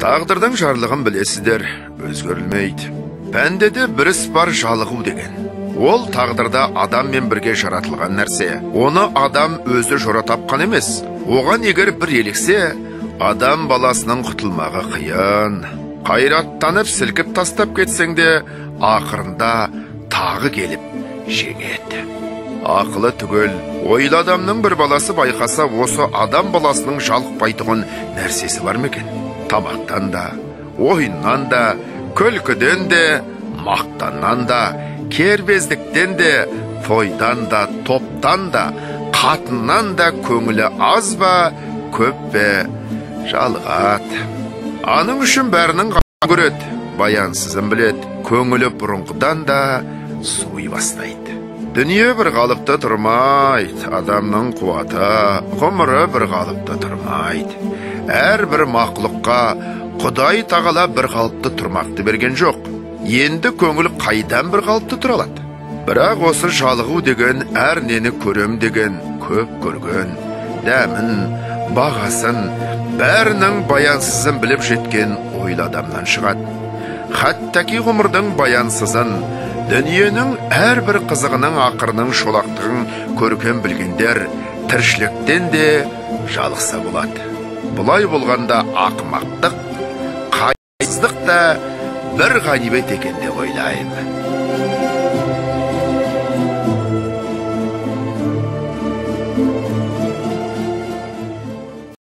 Тағдырдың жарлығын білесіздер, өзгерілмейді. Пәндеде бір іс бар, жалығу деген. Ол тағдырда адаммен бірге жаратылған нәрсе. Оны адам өзі жора тапқан емес. Оған егер бір еліксе, адам баласының құтылмағы қиын. Қайраттанып сілкіп тастап кетсең де, ақырында тағы келіп жеңеді. Ақылы түгел, ойлы адамның бір баласы байқаса, осы адам баласының жалықпайтұғын нәрсесі бар ма екен? Тамақтан да, ойыннан да, күлкіден де, мақтаннан да, кербездіктен де, тойдан да, топтан да, қатыннан да көңілі аз ба, көп пе, жалығады. Аның үшін бәрінің көреді, баянсызын біледі, көңілі бұрынғыдан да суи бастайды. Дүние бір қалыпты тұрмайды, адамның қуаты, ғұмыры бір қалыпты тұрмайды. Әрбір мақлұққа Құдай тағала бір қалыпты тұрмақты берген жоқ. Енді көңіл қайдан бір қалыпты тұра алады? Бірақ осы жалығу деген, әр нені көрем деген, көп көрген, дәмін, бағасын, бәрінің баянсызын біліп жеткен ойлы адамнан шығады. Хаттаки ғұмырдың баянсызын, дүниенің әрбір қызығының ақырының шолақтығын көрген білгендер тіршіліктен де жалықса болады. Бұлай болғанда ақымақтық, қайсыздық та бір ғанибет екен деп ойлаймын.